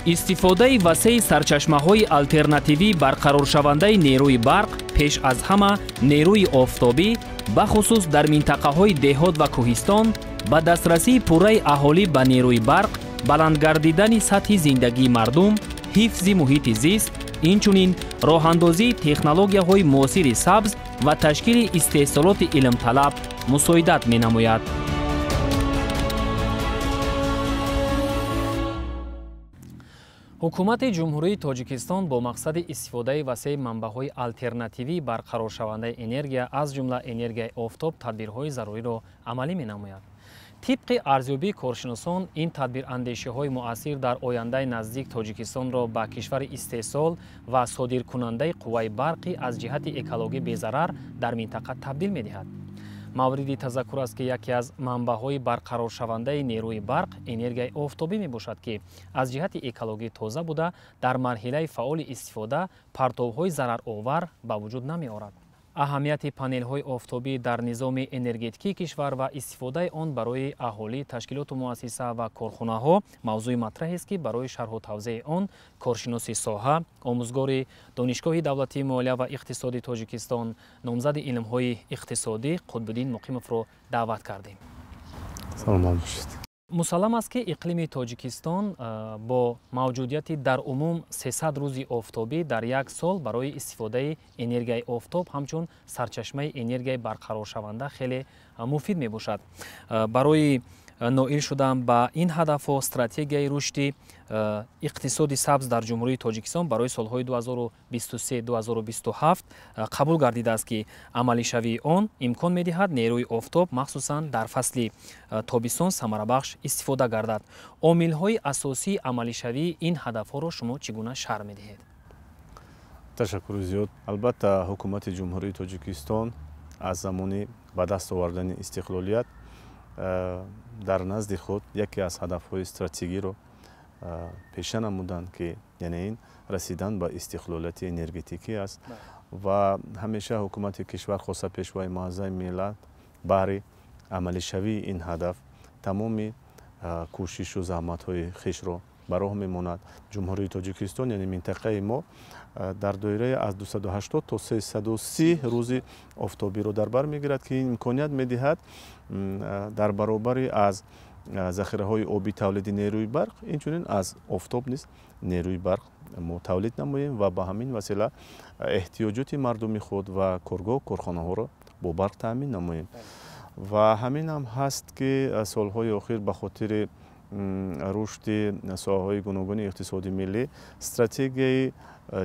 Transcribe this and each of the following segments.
Истифодаи васеи сарчашмаҳои алтернативӣ барқароршавандаи нерӯи барқ, пеш аз ҳама нерӯи офтобӣ, бахусус дар минтақаҳои деҳот ва кӯҳистон, ба дастрасии пурраи аҳолӣ ба нерӯи барқ, баланд гардидани сатҳи зиндагии мардум, ҳифзи муҳити зист, инчунин роҳандозии технологияҳои муосири сабз ва ташкили истеҳсолоти илмталаб мусоидат менамояд. Ҳукумати Ҷумҳурии Тоҷикистон бо мақсади истифодаи васеи манбаъҳои алтернативии барқароршавандаи энергия, аз ҷумла энергияи офтоб, тадбирҳои заруриро амалӣ менамояд. Тибқи арзёбии коршиносон, ин тадбирандешиҳои муассир дар ояндаи наздик Тоҷикистонро ба кишвари истеҳсол ва содиркунандаи қувваи барқӣ аз ҷиҳати экологӣ безарар дар минтақа табдил медиҳад. Мавриди тазаккур аст, ки яке аз манбаъҳои барқароршавандаи нерӯи барқ энергияи офтобӣ мебошад, ки аз ҷиҳати экологӣ тоза буда, дар марҳилаи фаъоли истифода партовҳои зараровар ба вуҷуд намеорад. Аҳамияти панелҳои офтобӣ дар низоми энергетикии кишвар ва истифодаи он барои аҳолӣ, ташкилоту муассиса ва корхонаҳо мавзӯи матраҳест, ки барои шарҳу тавзеҳи он коршиноси соҳа, омӯзгори Донишгоҳи давлатии молия ва иқтисоди Тоҷикистон, номзади илмҳои иқтисодӣ Қутбиддин Муқимовро даъват кардем. Саломат бошед. Мусаллам аст, ки иқлими Тоҷикистон бо мавҷудияти дар умум 300 рӯзи офтобӣ дар як сол барои истифодаи энергияи офтоб ҳамчун сарчашмаи энергияи барқароршаванда хеле муфид мебошад. Барои ноил шудан ба ин ҳадафҳо стратегияи рушди иқтисоди сабз дар Ҷумҳурии Тоҷикистон барои солҳои 2023-2027 қабул гардидааст, ки амалишавии он имкон медиҳад нерӯи офтоб махсусан дар фасли тобистон самарабахш истифода гардад. Омилҳои асосии амалишавии ин ҳадафҳоро шумо чӣ гуна шарҳ медиҳед? Ташаккури зиёд. Албатта, ҳукумати Ҷумҳурии Тоҷикистон аз замони ба даст овардани истиқлолият дар назди худ яке аз ҳадафҳои стратегиро пеша намуданд, ки яъне ин расидан ба истиқлолияти энергетикӣ аст ва ҳамеша ҳукумати кишвар, хоса пешвои муаззами миллат, баҳри амалишавии ин ҳадаф тамоми кӯшишу заҳматҳои хешро ба роҳ мемонад. Ҷумҳурии Тоҷикистон, яъне минтақаи мо, дар доираи аз 280 то 330 рӯзи офтобиро дар бар мегирад, ки ин имконият медиҳад дар баробари аз захираҳои обӣ тавлиди нерӯи барқ, инчунин аз офтоб низ нерӯи барқ мо тавлид намоем ва ба ҳамин васила эҳтиёҷоти мардуми худ ва коргоҳ, корхонаҳоро бо барқ таъмин намоем. Ва ҳамин ҳам ҳаст, ки солҳои охир ба хотири рушди соҳаҳои гуногуни иқтисоди миллӣ стратегияи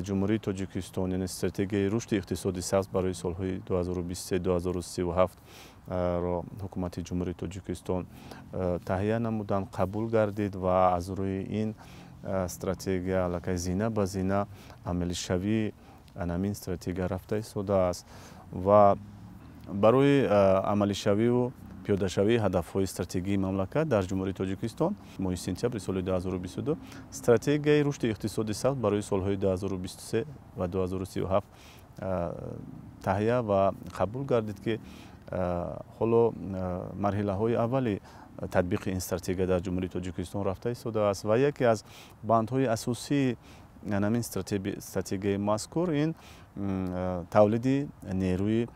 Ҷумҳурии Тоҷикистон, яъне стратегияи рушди иқтисоди сабз барои солҳои 2023-2037 ро ҳукумати Ҷумҳурии Тоҷикистон таҳия намуданд, қабул гардид ва аз рӯи ин стратегия аллакай зина ба зина амалишавии ҳамин стратегия рафта истодааст ва барои амалишавию пиёдашавии ҳадафҳои стратегии мамлакат дар Ҷумҳурии Тоҷикистон моҳи сентябри соли 2022 стратегияи рушди иқтисоди сабз барои солҳои 2023 ва 2037 таҳия ва қабул гардид, ки ҳоло марҳилаҳои аввали татбиқи ин стратегия дар Ҷумҳурии Тоҷикистон рафта истодааст ва яке аз бандҳои асосии ҳамин стратегияи мазкур ин тавлиди нерӯи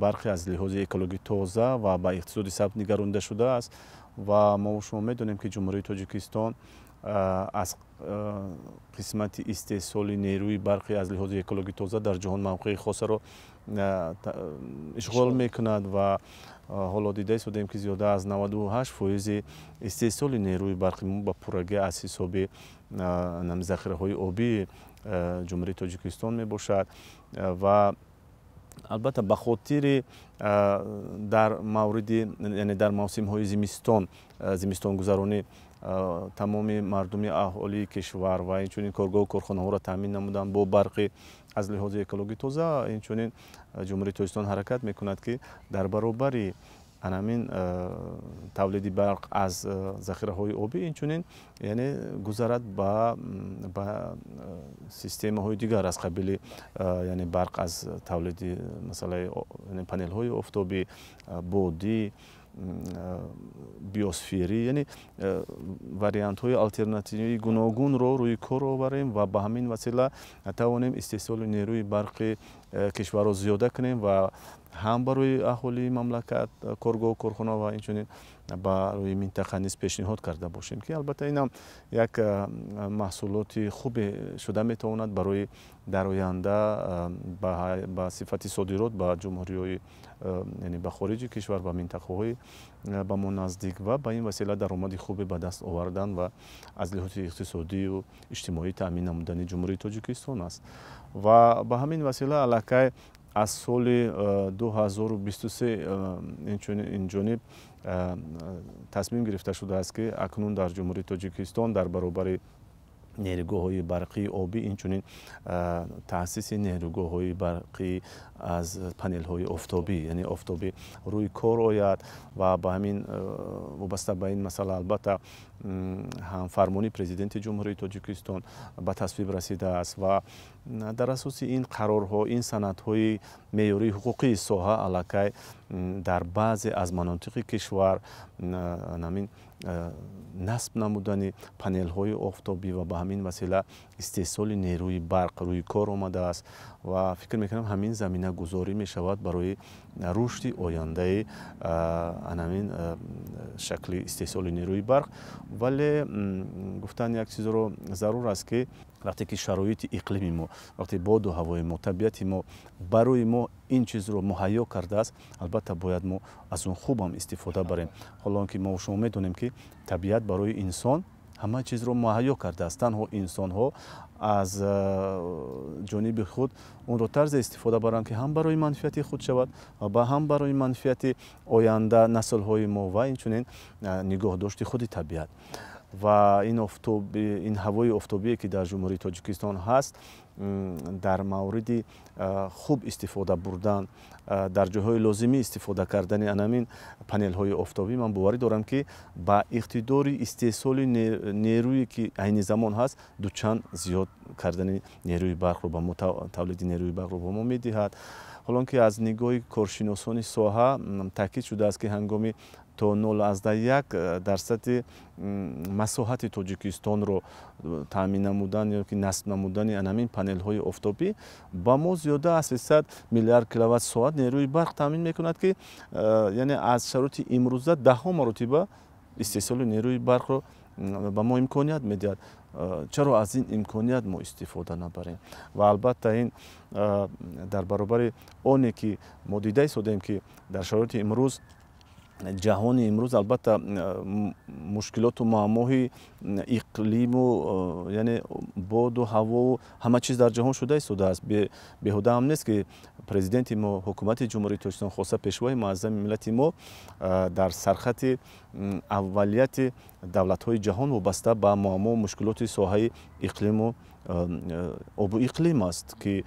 барқи аз лиҳози экологӣ тоза ва ба иқтисоди сабз нигаронда шудааст. Ва мо шумо медонем, ки Ҷумҳурии Тоҷикистон аз қисмати истеҳсоли нерӯи барқи аз лиҳози экологӣ тоза дар ҷаҳон мавқеи хосаро ишғол мекунад ва ҳоло дида истодаем, ки зиёда аз 98% истеҳсоли нерӯи барқи мо ба пуррагӣ аз ҳисоби захираҳои обии Ҷумҳурии Тоҷикистон мебошад. Ва албатта, ба хотири дар мавриди, яъне дар мавсимҳои зимистон, зимистонгузаронӣ тамоми мардуми аҳолии кишвар ва инчунин коргоҳу корхонаҳоро таъмин намуданд бо барқи аз лиҳози экологӣ тоза, инчунин Ҷумҳурии Тоҷикистон ҳаракат мекунад, ки дар баробари ҳамин тавлиди барқ аз захираҳои обӣ, инчунин яъне гузарад ба системаҳои дигар аз қабили яъне барқ аз тавлиди масалаи панелҳои офтобӣ, бодӣ. биосферӣ, яъне вариантҳои алтернативии гуногунро рӯи кор оварем ва ба ҳамин васила тавонем истеҳсоли нерӯи барқи кишварро зиёда кунем ва ҳам барои аҳолии мамлакат, коргоҳу корхона ва инчунин барои минтақа низ пешниҳод карда бошем, ки албатта инам як маҳсулоти хубе шуда метавонад барои дар оянда ба сифати содирот ба ҷумҳуриҳои, яъне ба хориҷи кишвар, ба минтақаҳои ба мо наздик ва ба ин васила даромади хубе ба даст овардан ва аз лиҳози иқтисодию иҷтимоӣ таъмин намудани Ҷумҳурии Тоҷикистон аст. Ва ба ҳамин васила аллакай аз соли 2023 инҷониб тасмим гирифта шудааст, ки акнун дар Ҷумҳурии Тоҷикистон дар баробари нерӯгоҳҳои барқии обӣ инчунин таъсиси нерӯгоҳҳои барқӣ аз панелҳои офтобӣ, яъне офтобӣ рӯи кор ояд. Ва ба ҳамин вобаста ба ин масъала албатта ҳам фармони Президенти Ҷумҳурии Тоҷикистон ба тасвиб расидааст ва дар асоси ин қарорҳо, ин санадҳои меъёрии ҳуқуқии соҳа аллакай дар баъзе аз манотиқи кишвар ҳамин насб намудани панелҳои офтобӣ ва ба ҳамин васила истеҳсоли нерӯи барқ рӯи кор омадааст ва фикр мекунам, ҳамин замина гузорӣ мешавад барои рушди ояндаи ҳамин шакли истеҳсоли нерӯи барқ. Вале гуфтан як чизро зарур аст, ки вақте ки шароити иқлими мо, вақте боду ҳавои мо, табиати мо барои мо ин чизро муҳайё кардааст, албатта бояд мо аз он хубам истифода барем. Ҳоло он ки мо шумо медонем, ки табиат барои инсон ҳама чизро муҳайё кардааст, танҳо инсонҳо аз ҷониби худ онро тарзе истифода баранд, ки ҳам барои манфиати худ шавад ва ҳам барои манфиати оянда наслҳои мо ва инчунин нигоҳдошти худи табиат. Ва ин ин ҳавои офтобие, ки дар Ҷумҳурии Тоҷикистон ҳаст, дар мавриди хуб истифода бурдан, дар ҷойҳои лозимӣ истифода кардани анамин панелҳои офтобӣ, ман боварӣ дорам, ки ба иқтидори истеҳсоли нерӯе, ки айни замон ҳаст, дучанд зиёд кардани нерӯи барқро ба мо, тавлиди нерӯи барқро ба мо медиҳад. Ҳолон ки аз нигоҳи коршиносони соҳа таъкид шудааст, ки ҳангоми то 0,1% масоҳати Тоҷикистонро таъмин намудан ё ки насб намудани анамин панелҳои офтобӣ ба мо зиёда аз 300 миллиард киловатт соат нерӯи барқ таъмин мекунад, ки яъне аз шароити имрӯза даҳҳо маротиба истеҳсоли нерӯи барқро ба мо имконият медиҳад. Чаро аз ин имконият мо истифода набарем? Ва албатта ин дар баробари оне ки мо дида истодем, ки дар шароити имрӯз, ҷаҳони имрӯз, албатта мушкилоту муаммоҳои иқлиму, яъне боду ҳавову ҳама чиз дар ҷаҳон шуда истодааст. Беҳуда ҳам нест, ки президенти мо, ҳукумати Ҷумҳурии Тоҷикистон, хоса Пешвои муаззами миллати мо дар сархати аввалияти давлатҳои ҷаҳон вобаста ба муаммову мушкилоти соҳаи иқлиму обу иқлим аст, ки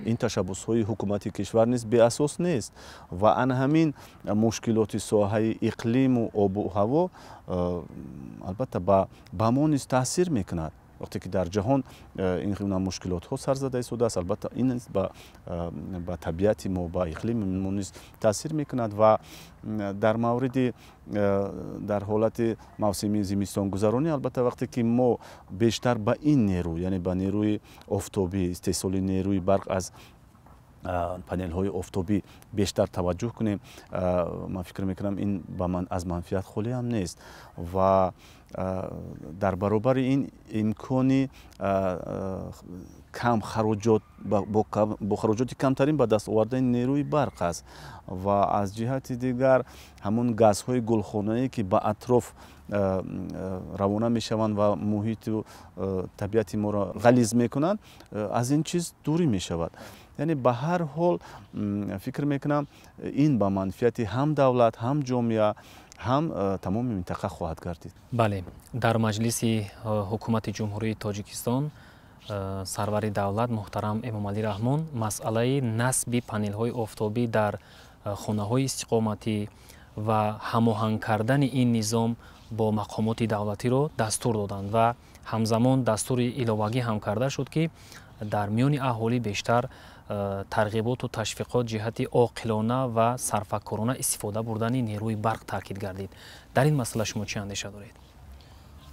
ин ташаббусҳои ҳукумати кишвар низ беасос нест. Ва ана ҳамин мушкилоти соҳаи иқлиму обу ҳаво албатта ба мо низ таъсир мекунад. Вақте ки дар ҷаҳон ин гуна мушкилотҳо сар зада истодааст, албатта ин низ ба табиати мо, ба иқлими мо низ таъсир мекунад. Ва дар мавриди дар ҳолати мавсими зимистонгузаронӣ, албатта вақте ки мо бештар ба ин нерӯ, яъне ба нерӯи офтобӣ, истеҳсоли нерӯи барқ аз панелҳои офтобӣ бештар таваҷҷӯҳ кунем, ман фикр мекунам, ин ба ман аз манфиат холӣ ҳам нест. Ва дар баробари ин имкони кам хароҷот, бо хароҷоти камтарин ба даст овардани нерӯи барқ аст. Ва аз ҷиҳати дигар ҳамон газҳои гулхонае, ки ба атроф равона мешаванд ва муҳиту табиати моро ғализ мекунанд, аз ин чиз дурӣ мешавад. Яъне ба ҳар ҳол фикр мекунам, ин ба манфиати ҳам давлат, ҳам ҷомеа, ҳам тамоми минтақа хоҳад гардид. Бале, дар маҷлиси ҳукумати Ҷумҳурии Тоҷикистон сарвари давлат муҳтарам Эмомалӣ Раҳмон масъалаи насби панелҳои офтобӣ дар хонаҳои истиқоматӣ ва ҳамоҳанг кардани ин низом бо мақомоти давлатиро дастур доданд ва ҳамзамон дастури иловагӣ ҳам карда шуд, ки дар миёни аҳолӣ бештар Тарғиботу ташвиқот ҷиҳати оқилона ва сарфакорона истифода бурдани нерӯи барқ таъкид гардид. Дар ин масъала шумо чӣ андеша доред?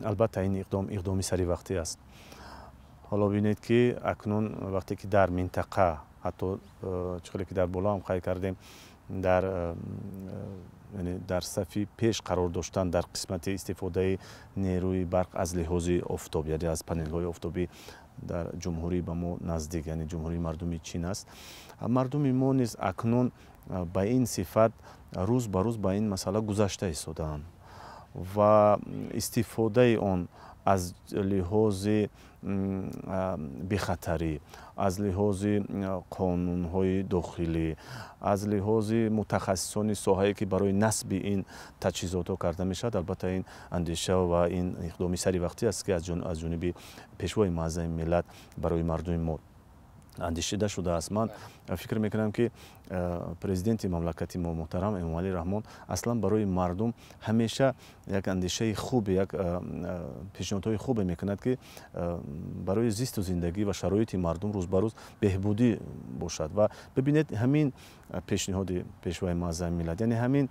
Албатта, ин иқдом иқдоми саривақтӣ аст. Ҳоло бинед, ки акнун вақте ки дар минтақа, ҳатто чӣ хеле ки дар боло ҳам қайд кардем, дар сафи пеш қарор доштан дар қисмати истифодаи нерӯи барқ аз лиҳози офтоб, яъне аз панелҳои офтобӣ, дар ҷумҳурӣ ба мо наздик, яъне Ҷумҳурии Мардумии Чин аст. Мардуми мо низ акнун ба ин сифат рӯз ба рӯз ба ин масъала гузашта истодаанд ва истифодаи он аз лиҳози бехатарӣ, аз лиҳози қонунҳои дохилӣ, аз лиҳози мутахассисони соҳае, ки барои насби ин таҷҳизотҳо карда мешавад, албатта, ин андеша ва ин иқдоми саривақтӣ аст, ки аз ҷониби Пешвои Муаззами миллат барои мардуми мо андешида шудааст. Ман фикр мекунам, ки президенти мамлакати мо муҳтарам Эмомалӣ Раҳмон аслан барои мардум ҳамеша як андешаи хубе, як пешниҳодҳои хубе мекунад, ки барои зисту зиндагӣ ва шароити мардум рӯз ба рӯз беҳбудӣ бошад. Ва бибинед, ҳамин пешниҳоди Пешвои Муаззами миллат, яъне ҳамин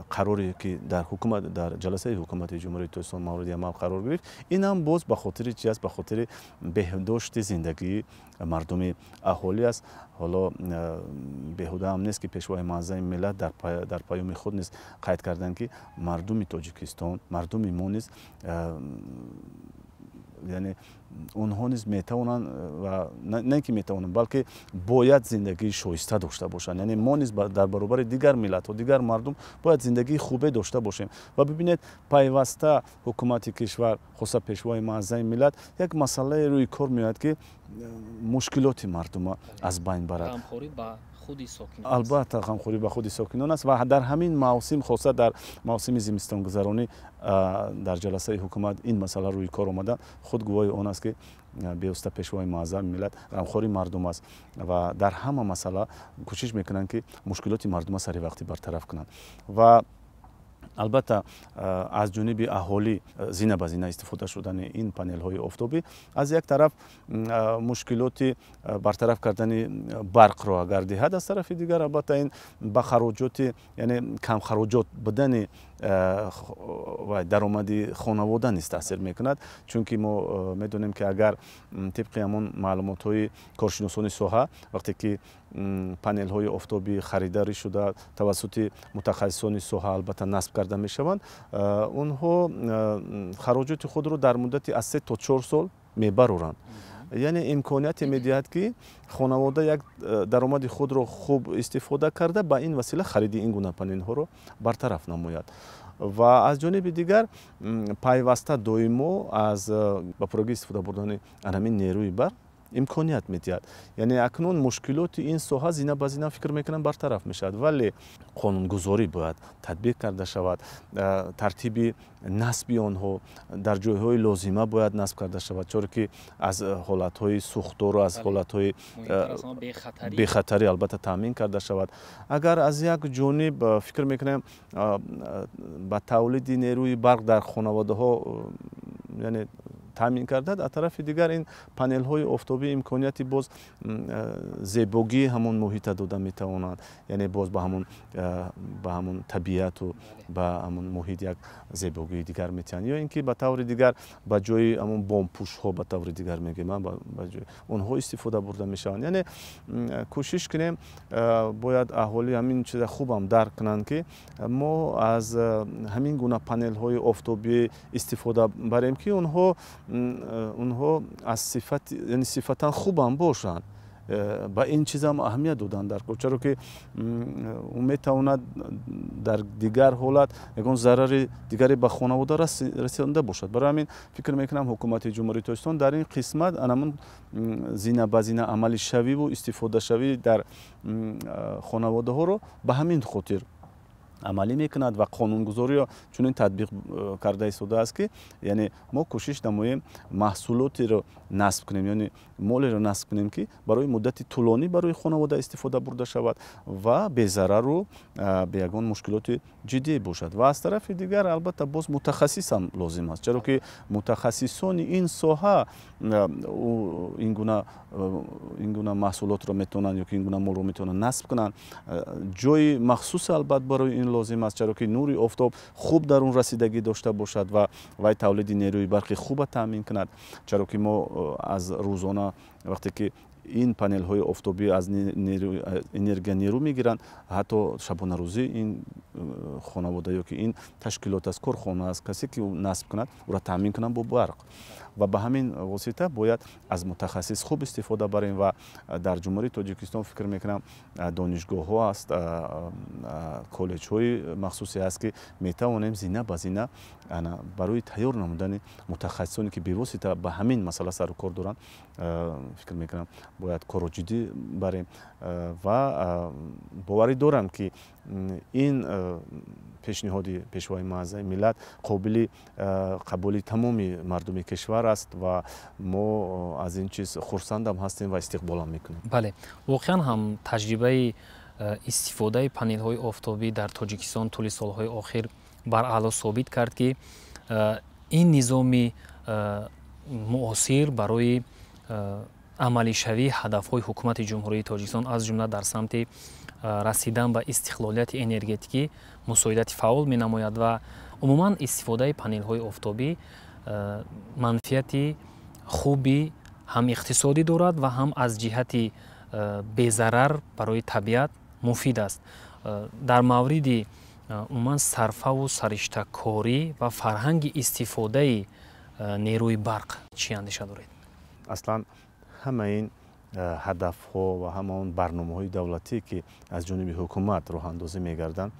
қароре, ки дар ҳукумат, дар ҷаласаи ҳукумати Ҷумҳурии Тоҷикистон мавриди амал қарор гирифт, инам боз ба хотири чи аст? Ба хотири беҳдошти зиндагии мардуми аҳолӣ аст. Ҳоло беҳуда ҳам нест, ки Пешвои Муаззами миллат дар паёми худ низ қайд карданд, ки мардуми Тоҷикистон, мардуми мо низ, яъне онҳо низ метавонанд ва на ин ки метавонанд, балки бояд зиндагии шоиста дошта бошанд. Яъне мо низ дар баробари дигар миллатҳо, дигар мардум бояд зиндагии хубе дошта бошем. Ва бибинед, пайваста ҳукумати кишвар, хоса Пешвои Муаззами миллат, як масъалае рӯи кор меояд, ки мушкилоти мардума аз байн барад. Албатта, ғамхорӣ ба худи сокинон аст. Ва дар ҳамин мавсим, хоса дар мавсими зимистонгузаронӣ, дар ҷаласаи ҳукумат ин масъала рӯи кор омада, худ гувоҳи он аст, ки бевосита Пешвои Муаззами миллат ғамхори мардум аст ва дар ҳама масъала кӯшиш мекунанд, ки мушкилоти мардума саривақтӣ бартараф кунанд. Ва албатта, аз ҷониби аҳолӣ зина ба зина истифода шудани ин панелҳои офтобӣ аз як тараф мушкилоти бартараф кардани барқро агар диҳад, аз тарафи дигар, албатта, ин ба хароҷоти, яъне камхароҷот будани даромади хонавода низ таъсир мекунад. Чунки мо медонем, ки агар тибқи ҳамон маълумотҳои коршиносони соҳа, вақте ки панелҳои офтобӣ харидарӣ шуда, тавассути мутахассисони соҳа, албатта, насб карда мешаванд, онҳо хароҷоти худро дар муддати аз 3 то 4 сол мебароранд. Яъне имконияте медиҳад, ки хонавода як даромади худро хуб истифода карда, ба ин васила хариди ин гуна панелҳоро бартараф намояд. Ва аз ҷониби дигар, пайваста, доимо аз ба пуррагӣ истифода бурдани ҳамин нерӯи барқ имконият медиҳад. Яъне акнун мушкилоти ин соҳа зина ба зина, фикр мекунам, бартараф мешавад, вале қонунгузорӣ бояд татбиқ карда шавад, тартиби насби онҳо дар ҷойҳои лозима бояд насб карда шавад, чоре ки аз ҳолатҳои сӯхтору аз ҳолатҳои бехатарӣ, албатта, таъмин карда шавад. Агар аз як ҷониб, фикр мекунем, ба тавлиди нерӯи барқ дар хонаводаҳо, яъне таъмин кардад, аз тарафи дигар ин панелҳои офтобӣ имконияти боз зебогии ҳамон муҳита дода метавонанд, яъне боз ба ҳамон табиату ба ҳамон муҳит як зебогии дигар метиҳанд. Ё ин ки ба таври дигар, ба ҷои ҳамон бомпӯшҳо, ба таври дигар мегӯем, ба ҷои онҳо истифода бурда мешаванд. Яъне кӯшиш кунем, бояд аҳолӣ ҳамин чиза хубам дарк кунанд, ки мо аз ҳамин гуна панелҳои офтобӣ истифода барем, ки онҳо аз сифати, яъне сифатан хубам бошанд. Ба ин чизам аҳамият доданд дар кор, чаро ки ӯ метавонад дар дигар ҳолат ягон зарари дигаре ба хонавода расонда бошад. Барои ҳамин фикр мекунам, ҳукумати Ҷумҳурии Тоҷикистон дар ин қисмат анамун зина ба зина амалишавиву истифодашавӣ дар хонаводаҳоро ба ҳамин хотир Амалӣ мекунад ва қонунгузориро чунин татбиқ карда истодааст, ки яъне мо кӯшиш намоем маҳсулотеро насб кунем, яъне молеро насб кунем, ки барои муддати тӯлонӣ барои хонавода истифода бурда шавад ва безарару бе ягон мушкилоти ҷиддӣ бошад. Ва аз тарафи дигар, албатта, боз мутахассисам лозим аст, чаро ки мутахассисони ин соҳа ин гуна маҳсулотро метавонанд ё ки ин гуна молро метавонанд насб кунанд. Ҷои махсусе, албатта, барои ин лозим аст, чаро ки нури офтоб хуб дар он расидагӣ дошта бошад ва вай тавлиди нерӯи барқи хуба таъмин кунад, чаро ки мо аз рӯзона, вақте ки ин панелҳои офтобӣ аз энергия нерӯ мегиранд, ҳатто шабонарӯзӣ ин хонавода ё ки ин ташкилот аст, корхона аст, касе ки насб кунад, ӯро таъмин кунанд бо барқ. Ва ба ҳамин восита бояд аз мутахассис хуб истифода барем. Ва дар Ҷумҳурии Тоҷикистон, фикр мекунам, донишгоҳҳо аст, коллеҷҳои махсусе аст, ки метавонем зина ба зина барои тайёр намудани мутахассисоне, ки бевосита ба ҳамин масъала сару кор доранд, фикр мекунам, бояд корро ҷиддӣ барем. Ва боварӣ дорам, ки ин пешниҳоди Пешвои муаззами миллат қобили қабули тамоми мардуми кишвар аст ва мо аз ин чиз хурсандам ҳастем ва истиқболам мекунем. Бале, воқеан ҳам таҷрибаи истифодаи панелҳои офтобӣ дар Тоҷикистон тӯли солҳои охир бараъло собит кард, ки ин низоми муосир барои амалишавии ҳадафҳои Ҳукумати Ҷумҳурии Тоҷикистон, аз ҷумла дар самти расидан ба истиқлолияти энергетикӣ, мусоидати фаъол менамояд. Ва умуман истифодаи панелҳои офтобӣ манфиати хуби ҳам иқтисодӣ дорад ва ҳам аз ҷиҳати безарар барои табиат муфид аст. Дар мавриди умуман сарфаву сариштакорӣ ва фарҳанги истифодаи нерӯи барқ чӣ андеша доред? Аслан ҳама ин ҳадафҳо ва ҳама он барномаҳои давлатӣ, ки аз ҷониби ҳукумат роҳандозӣ мегарданд,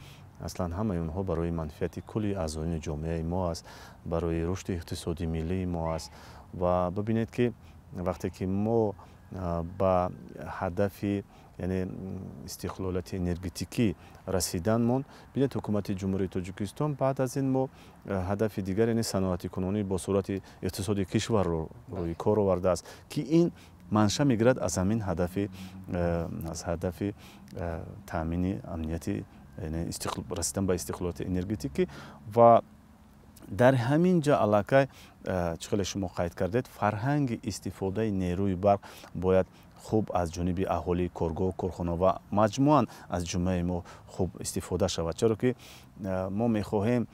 аслан ҳамаи онҳо барои манфиати кулли аъзоёни ҷомеаи мо аст, барои рушди иқтисоди миллии мо аст. Ва бибинед, ки вақте ки мо ба ҳадафи, яъне истиқлолияти энергетикӣ расиданмон, бинед, Ҳукумати Ҷумҳурии Тоҷикистон баъд аз ин мо ҳадафи дигар, яъне саноатикунонӣ бо суръати иқтисоди кишварро рӯи кор овардааст, ки ин манша мегирад аз ҳамин ҳадафи, аз ҳадафи таъмини амнияти, расидан ба истиқлолияти энергетикӣ. Ва дар ҳамин ҷа аллакай, чӣ хеле шумо қайд кардед, фарҳанги истифодаи нерӯи барқ бояд хуб аз ҷониби аҳолӣ, коргоҳ, корхона ва маҷмӯан аз ҷомеаи мо хуб истифода шавад, чаро ки мо мехоҳем,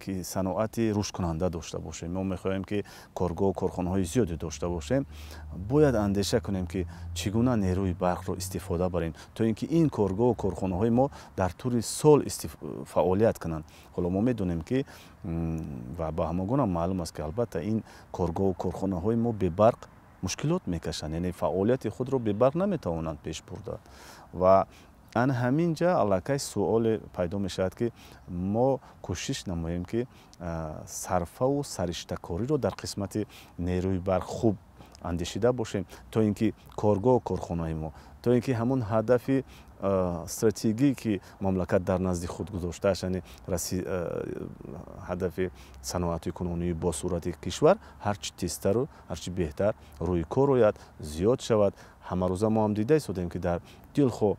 ки саноати рушдкунанда дошта бошем, мо мехоҳем, ки коргоҳ, корхонаҳои зиёде дошта бошем. Бояд андеша кунем, ки чӣ гуна нерӯи барқро истифода барем, то ин ки ин коргоҳу корхонаҳои мо дар тӯли сол фаъолият кунанд. Ҳоло мо медонем, ки ва ба ҳамагонам маълум аст, ки албатта ин коргоҳу корхонаҳои мо бебарқ мушкилот мекашанд, яъне фаъолияти худро бебарқ наметавонанд пеш бурда. Ва ан ҳамин ҷа аллакай суоле пайдо мешавад, ки мо кӯшиш намоем, ки сарфаву сариштакориро дар қисмати нерӯи барқ хуб андешида бошем, то ин ки коргоҳ, корхонаи мо, то ин ки ҳамон ҳадафи стратегӣ, ки мамлакат дар назди худ гузоштааст, яъне ҳадафи саноатикунонии босуръати кишвар, ҳарчи тезтару ҳарчи беҳтар рӯи кор ояд, зиёд шавад. Ҳамарӯза мо ҳам дида истодем, ки дар дилхоҳ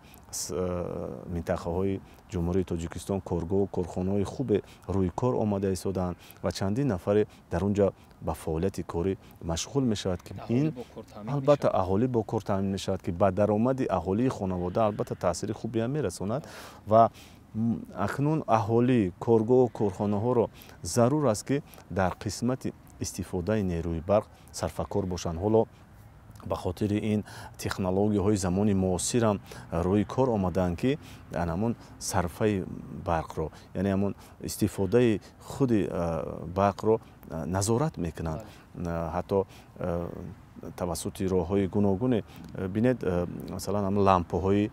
минтақаҳои Ҷумҳурии Тоҷикистон коргоҳу корхонаҳои хубе рӯи кор омада истодаанд ва чандин нафаре дар он ҷо ба фаъолияти корӣ машғул мешавад, ки ин албатта аҳолӣ бо кор таъмин мешавад, ки ба даромади аҳолии хонавода албатта таъсири хубеам мерасонад. Ва акнун аҳолӣ, коргоҳу корхонаҳоро зарур аст, ки дар қисмати истифодаи нерӯи барқ сарфакор бошанд. Ҳоло ба хотири ин технологияҳои замони муосирам рӯи кор омадаанд, ки ҳамон сарфаи барқро, яъне ҳамон истифодаи худи барқро назорат мекунанд. Ҳатто тавассути роҳҳои гуногуне бинед, масалан ҳам лампаҳои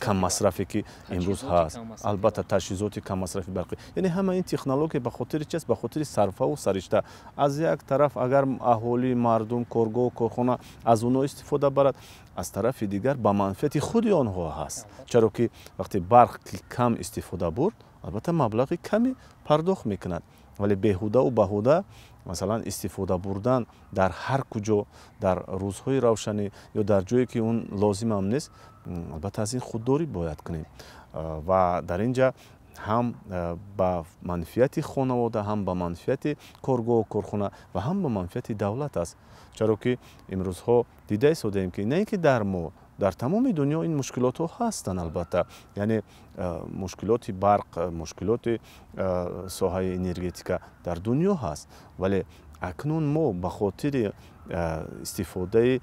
каммасрафе ки имрӯз ҳаст, албатта таҷҳизоти каммасрафи барқӣ. Яъне ҳама ин технология ба хотири чи аст? Ба хотири сарфаву саришта. Аз як тараф агар аҳолӣ, мардум, коргоҳу корхона аз онҳо истифода барад, аз тарафи дигар ба манфиати худи онҳо ҳаст, чаро ки вақте барқ кам истифода бурд, албатта маблағи каме пардохт мекунад, вале беҳудаву баҳуда масалан истифода бурдан дар ҳар куҷо, дар рӯзҳои равшанӣ ё дар ҷое ки он лозимам нест, албатта аз ин худдорӣ бояд кунем. Ва дар ин ҷа ҳам ба манфиати хонавода, ҳам ба манфиати коргоҳу корхона ва ҳам ба манфиати давлат аст, чаро ки имрӯзҳо дида истодаем ки на ин ки дар мо, дар тамоми дунё ин мушкилотҳо ҳастанд. Албатта, яъне мушкилоти барқ, мушкилоти соҳаи энергетика дар дунё ҳаст, вале акнун мо ба хотири истифодаи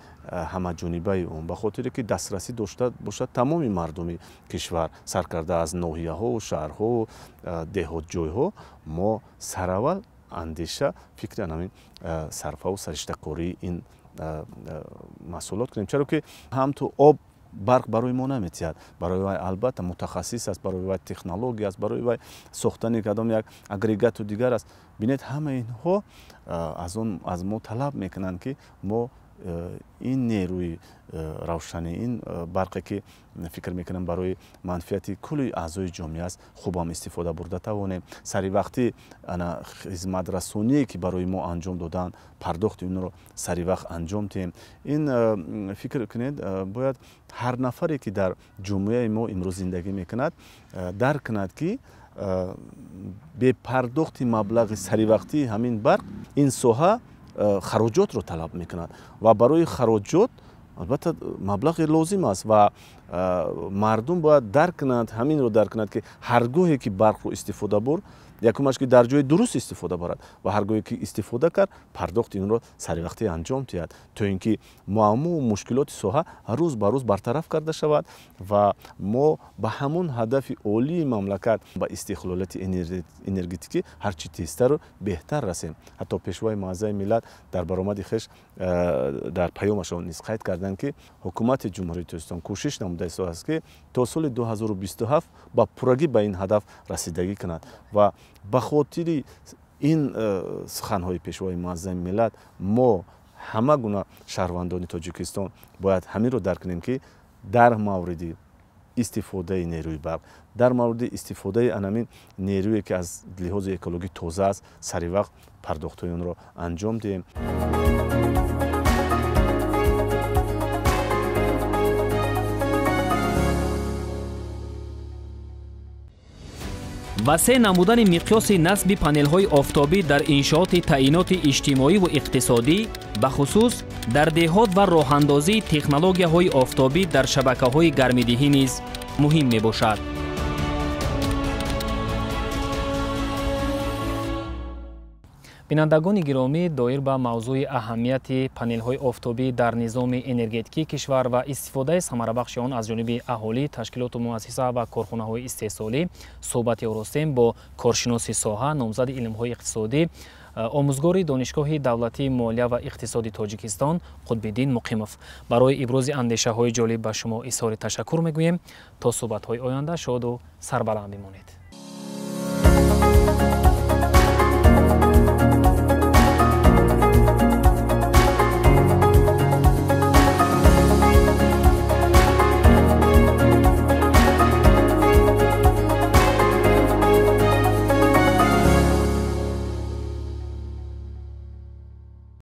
ҳамаҷонибаи он, ба хотире ки дастрасӣ дошта бошад тамоми мардуми кишвар, саркарда аз ноҳияҳову шаҳрҳову деҳотҷойҳо, мо сараввал андеша, фикри ҳамин сарфаву сариштакории ин маҳсулот кунем, чаро ки ҳам ту об барқ барои мо наметиҳад, барои вай албатта мутахассис аст, барои вай технология аст, барои вай сохтани кадом як агрегату дигар аст. Бинед, ҳама инҳо аз он аз мо талаб мекунанд ки мо ин нерӯи равшанӣ, ин барқе ки фикр мекунам барои манфиати кулли аъзои ҷомеа аст, хубам истифода бурда тавонем. Сари вақти ана хизматрасоние ки барои мо анҷом доданд, пардохти онро сари вақт анҷом диҳем. Ин фикр кунед, бояд ҳар нафаре ки дар ҷомеаи мо имрӯз зиндагӣ мекунад, дарк кунад ки бепардохти маблағи саривақтии ҳамин барқ ин соҳа хароҷотро талаб мекунад ва барои хароҷот албатта маблағи лозим аст ва мардум бояд дарк кунанд, ҳаминро дарк кунад ки ҳар гоҳе ки барқро истифода бурд, якумаш ки дар ҷои дуруст истифода барад ва ҳар гоҳе ки истифода кард, пардохти инро саривақтӣ анҷом диҳад, то ин ки муаммову мушкилоти соҳа рӯз ба рӯз бартараф карда шавад ва мо ба ҳамон ҳадафи олии мамлакат, ба истиқлолияти энергетикӣ ҳарчи тезтару беҳтар расем. Ҳатто пешвои муаззами миллат дар баромади хеш дар паёмашон низ қайд карданд ки ҳукумати Ҷумҳурии Тоҷикистон кӯшиш намуда истодааст ки то соли 2027 ба пуррагӣ ба ин ҳадаф расидагӣ кунад ва ба хотири ин суханҳои пешвои муаззами миллат мо ҳама гуна шаҳрвандони Тоҷикистон бояд ҳаминро дарк кунем ки дар мавриди истифодаи нерӯи барқ, дар мавриди истифодаи анамин нерӯе ки аз лиҳози экологӣ тоза аст, сари вақт пардохтҳои онро анҷом диҳем. Васеъ намудани миқёси насби панелҳои офтобӣ дар иншооти таъиноти иҷтимоӣ ва иқтисодӣ, бахусус дар деҳот ва роҳандозии технологияҳои офтобӣ дар шабакаҳои гармидиҳӣ низ муҳим мебошад. Бинандагони гиромӣ, доир ба мавзӯи аҳамияти панелҳои офтобӣ дар низоми энергетикии кишвар ва истифодаи самарабахши он аз ҷониби аҳолӣ, ташкилоту муассиса ва корхонаҳои истеҳсолӣ суҳбати оростем бо коршиноси соҳа, номзади илмҳои иқтисодӣ, омӯзгори Донишгоҳи давлатии молия ва иқтисоди Тоҷикистон Қутбиддин Муқимов. Барои ибрози андешаҳои ҷолиб ба шумо изҳори ташаккур мегӯем. То суҳбатҳои оянда шоду сарбаланд бимонед.